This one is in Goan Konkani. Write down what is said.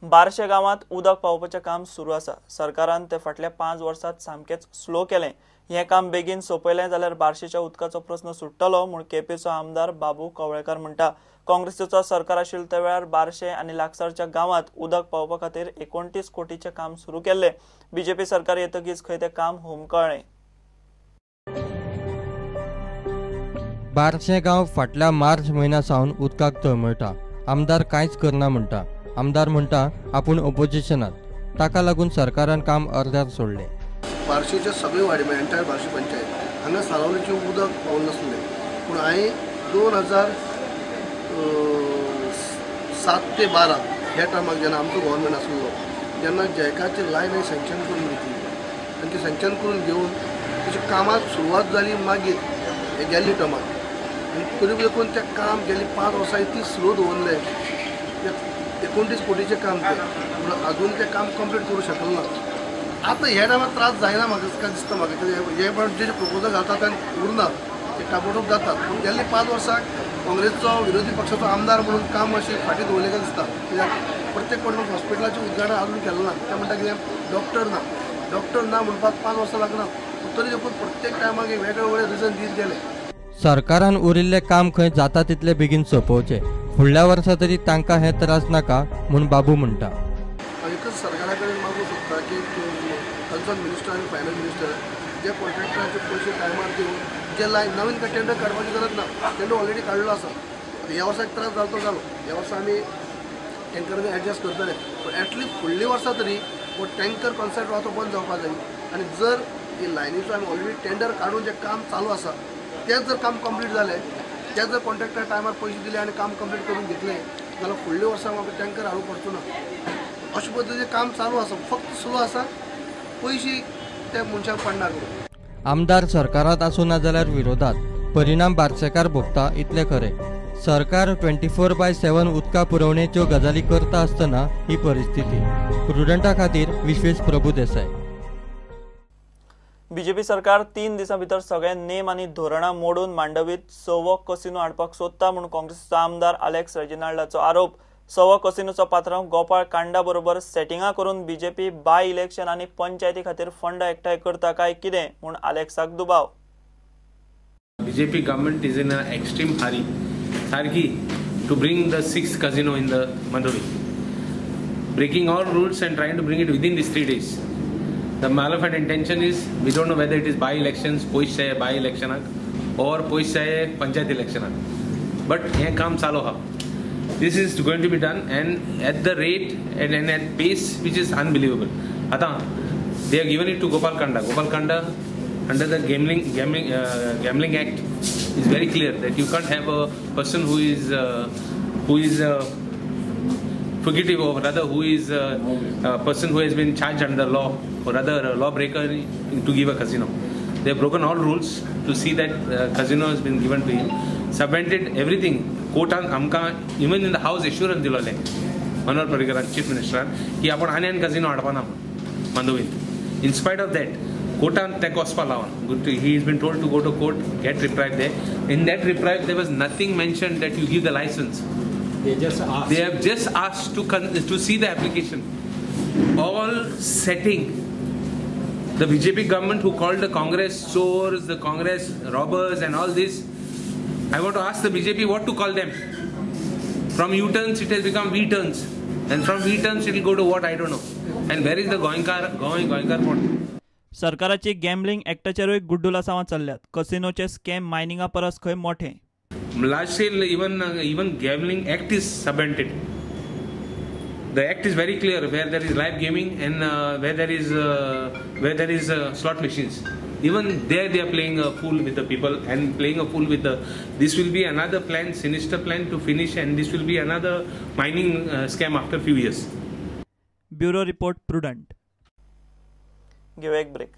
बारशे गांवांत उदक पावोवपाचें काम सुरू आसा. सरकारान ते फाटल्या 5 वर्सांत सामकेंच स्लो केलें. हें काम बेगीन सोंपयलें जाल्यार बारशेच्या उदकाचो प्रस्न सुट्टलो म्हूण केपेंचो आमदार बाबू कवळेकार म्हणटा. काँग्रेसीचो सरकार आशिल्लो त्या वेळार बारशे आनी लागसारच्या गांवांत उदक पावोवपा खातीर 29 कोटीचें काम सुरू केल्लें. बीजेपी सरकार येतकीच खंय तें काम हुमकळ्ळें. बारशे गांव फाटल्या मार्च म्हयन्या सावन उदकाक तळमळटा. आमदार कांयच करना म्हणटा. आमदार म्हणटा आपूण ओपोजिशनात, ताका लागून सरकारान काम अर्द्यार सोडलें. बार्शीच्या सगळे वाडी म्हणजे एंटायर बार्शी पंचायत हांगा सालावलीचें उदक पावून नासलें, पूण हांवें 2007 ते 12 ह्या टायमाक जेन्ना आमचो गव्हर्मेंट आसलो तेन्ना जॅकाची लायन हांवें सँक्शन करून घेतली आनी ती सँक्शन करून घेवन तेच्या कामाक सुरवात जाली मागीर हे गेल्ले टर्माक. आनी तरी देखून तें काम गेल्ली 5 वर्सां इतली स्लो दवरलें. 29 कोटीचें काम तें, पूण अजून तें काम कंप्लीट करूं शकलें ना. आतां ह्या टायमार त्रास जायना म्हाका काय दिसता म्हाका, कित्याक हे पण जे प्रपोजल घालता ते उरना, ते ताबडतोब जातात. पूण गेल्ली 5 वर्सां काँग्रेसचो विरोधी पक्षाचो आमदार म्हणून काम अशें फाटीं दवरलें काय दिसता. कित्याक प्रत्येक कोण हॉस्पिटलाचें उद्घाटन अजून केलें ना. ते म्हणटा कितें डॉक्टर ना, डॉक्टर ना म्हणपाक 5 वर्सां लागना, तरी देखून प्रत्येक टायमाक वेगळे वेगळे रिजन दीत गेले. सरकारान उरिल्लें काम खंय जाता तितले बेगीन सोंपोवचें. फुडल्या वर्सा तरी तांकां हे त्रास नाका म्हूण बाबू म्हणटा. एकच सरकारा कडेन मागूंक सोदता की कन्सर्न मिनिस्टर आनी फायनान्स मिनिस्टर जे कॉन्ट्रॅक्टराचे पयशे टायमार दिवन जे लायन नवीन काय टेंडर काडपाची गरज ना, टेंडर ऑलरेडी काडलो आसा. ह्या वर्साक त्रास जालो तो जालो, ह्या वर्सा आमी टँकरांनी एडजस्ट करतले, पूण एटलिस्ट फुडल्या वर्सा तरी हो टँकर कॉन्सेप्ट आहा तो बंद जावपाक जाय. आनी जर ही लायनीचो आमी ऑलरेडी टेंडर काडून जें काम चालू आसा तें जर काम कंप्लीट जालें, ते जर कॉन्ट्रॅक्टर टायमार पयशे दिले आनी काम कंप्लीट करून घेतलें जाल्यार फुडल्या वर्सा म्हाका टँकर हाडूंक पडचो ना. अशे पद्दतीचें काम चालू आसा, फक्त स्लो आसा, पयशे त्या मनशाक पडना करून. आमदार सरकारांत आसूं ना जाल्यार विरोधात, परिणाम बारशेकार भोगता इतलें खरें. सरकार 24/7 उदका पुरवणेच्यो गजाली करता आसतना ही परिस्थिती. प्रुडंटा खातीर विश्वेश प्रभू देसाय. बीजेपी सरकार 3 दिसां भितर सगळे नेम आनी धोरणां मोडून मांडवीत 6वो कसिनो हाडपाक सोदता म्हूण काँग्रेसीचो आमदार आलेक्स रेजिनाल्डाचो आरोप. 6वो कसिनोचो पात्रांव गोपाळ कांडा बरोबर सेटिंगां करून बीजेपी बाय इलेक्शन आनी पंचायती खातीर फंड एकठांय करता काय कितें म्हूण आलेक्साक दुबाव. BJP government is in an extreme hurry सारकी to bring the 6th casino in the Mandovi, breaking all rules and trying to bring it within this 3 days. The malafide intention is, we don't know whether it is by elections, पयस जाय by election or पयस जाय panchayat election, but हें काम चालू आहा. This is going to be done and at the rate and at pace which is unbelievable. आतां they have given it to Gopal Kanda. Gopal Kanda under the gambling act is very clear that you can't have a person who is fugitive or rather who is a person who has been charged under law or rather a lawbreaker to give a casino. They have broken all rules to see that casino has been given to him. Submitted everything. कोर्टान आमकां even in the house assurance दिलोलें मनोहर पर्रीकरान चीफ मिनिस्टरान की आपण आनी आनी कसिनो हाडपाना म्हूण मांडवींत. In spite of that कोर्टान ताका वचपा लावन he is been told to go to court, get reprieve there. In that reprieve there was nothing mentioned that you give the licence. They have just asked to see the application. All setting. The BJP government who called the Congress chors, the Congress robbers and all this, I want to ask the BJP what to call them. From U-turns it has become V-turns, and from V-turns it will go to what I don't know. And where is the Goenkar port? सरकाराची गॅम्बलिंग ऍक्टाचेरूय गुड्डुलासांवां चल्ल्यात. कसिनोचे स्कॅम मायनिंगा परस खंय मोठे. Large scale, even gambling act is subvented. The act is very clear where there is live gaming and where there is slot machines. Even there they are playing a fool with the people and playing a fool with the. This will be another plan, sinister plan to finish, and this will be another mining scam after few years. Bureau report, Prudent. Give a break.